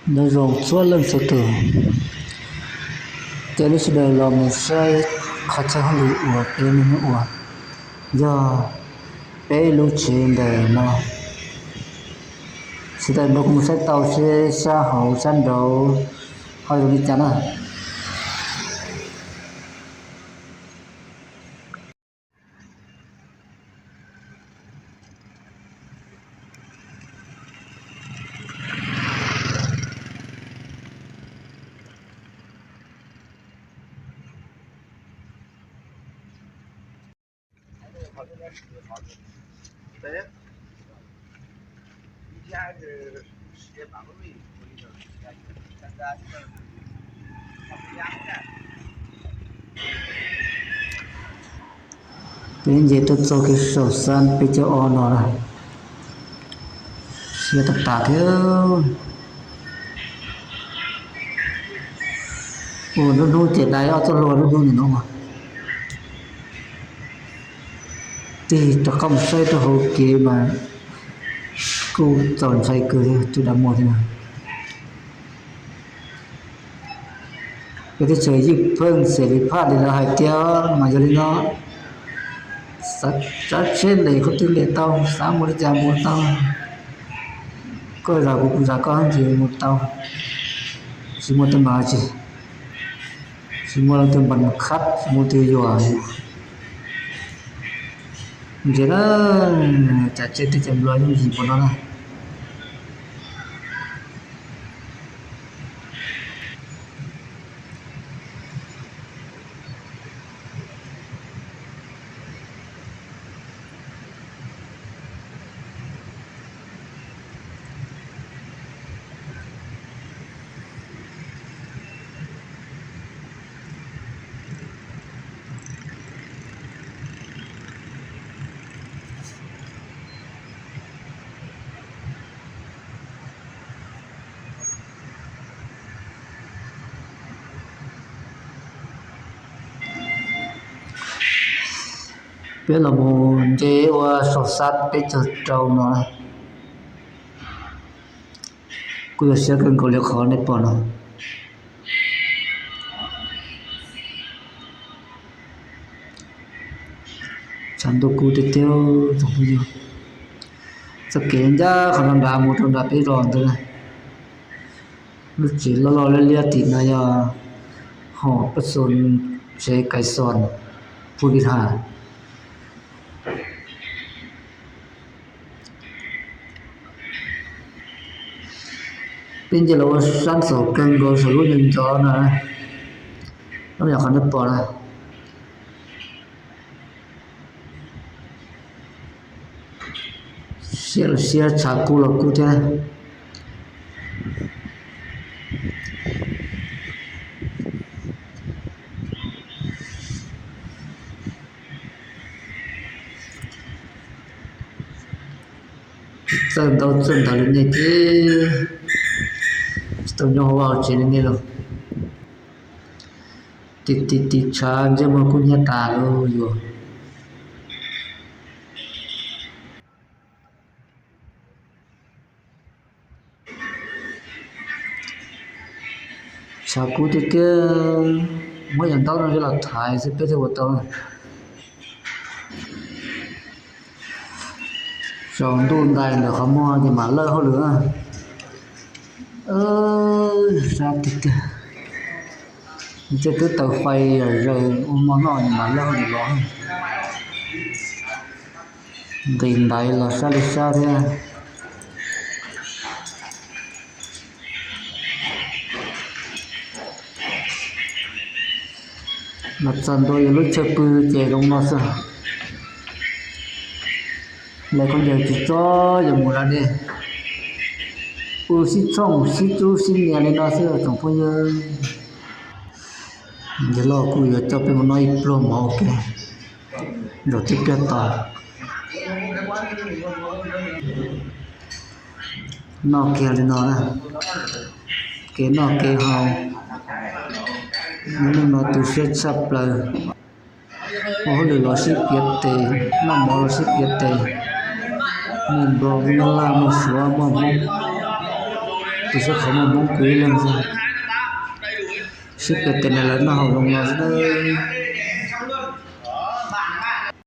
Nyob zoo txhua leej txhua tus, caw nej sawv daws los mus saib qhov chaw hauj lwm uas peb mus ua, yog peb lub tsev ntawm no. Sawv daws nrog kuv mus saib tau seb sab hauv sab nraud ho zoo li cas na. Peb nce tuaj txog kiag saum xab peb caug ob no lawm, siab tas tas thiab. Ua hnub hnub ces dai ob txoj hlua dub dub ntawm no. Tig rov qab mus saib rau hauv kev mas kuj txaus ntshai kawg thiab, tus dab muag thiab na. Peb teb chaws ywj pheej xes li phaj li lawv hais tiag mas yog li no, xav tsav tsheb ntes qhov twg ntes tau, xav mus li cas mus tau. Koj zam kuv kuv zam koj ntsis mus tau, tsis muaj tej mas tsis, tsis muaj leej twg npam khab, tsis muaj leej twg yuam. Ntsia na, cas tsheb twb cov nplua yooj yim npaum no na. Peb los mus nce ua saum xab peb caug rau no. Kuj yog siab kawg nkaus li qhov nej pom no. Tshav ntuj kub tiag tiag tsoom phooj ywg. Txoj kev ncaj qhov no nrad mus rau nram peb zos ntawd. Lub tsev loj loj liab liab tim no yog hom pab xo tsev Kais Xos, Phu Lis Has. Peb nce los ua sab xaum kawg nkaus saum lub ncov ncov no, lub yog qhov nej pom na. Siab los siab, tshav kub los kub thiab. Txawj ntaub txawj ntawv li nej thiab, tsis tau nyob hauv vaj hauv tsev li nej lauj. Tiv tiv tiv tshav ntsej muag kub hnyiab tas lauj yuav. Tshav kub tiag tiag, muab yam ntaub no coj los thaiv xwb peb thiaj ua tau. Tsaus ntuj ntais ntawm qhov muag ces mam lawj hauj lwm. Sab tiag tiag, ntsej twb taws fais yam zaws ua hmo noj mam lawj hauj lwm los. Nqis ntaiv los sab li sab thiab. Los txog ntua yog lub chaw pw ces zoo no xwb. Lawv khaub ncaws tsis txob yuav mus da dej, pw sib tshooj sib cub sib nias li no xwb tsoom phooj ywg. Yawg loj kuj yuav coj peb mus noj ib pluag mov ua ke zaum twb pliag tos. Noj kiag li no na, kev noj kev haus, hnub no tu siab tshaj plaws. Ua hauj lwm los sib piav tes, noj mov los sib piav tes, muaj nplog muaj nyab laj muaj suav muaj hmoob, Tus sab qhov muaj Hmoob kwv ib leeg xwb. Sib pes tes na, lawv noj haus zoo no xwb nawb.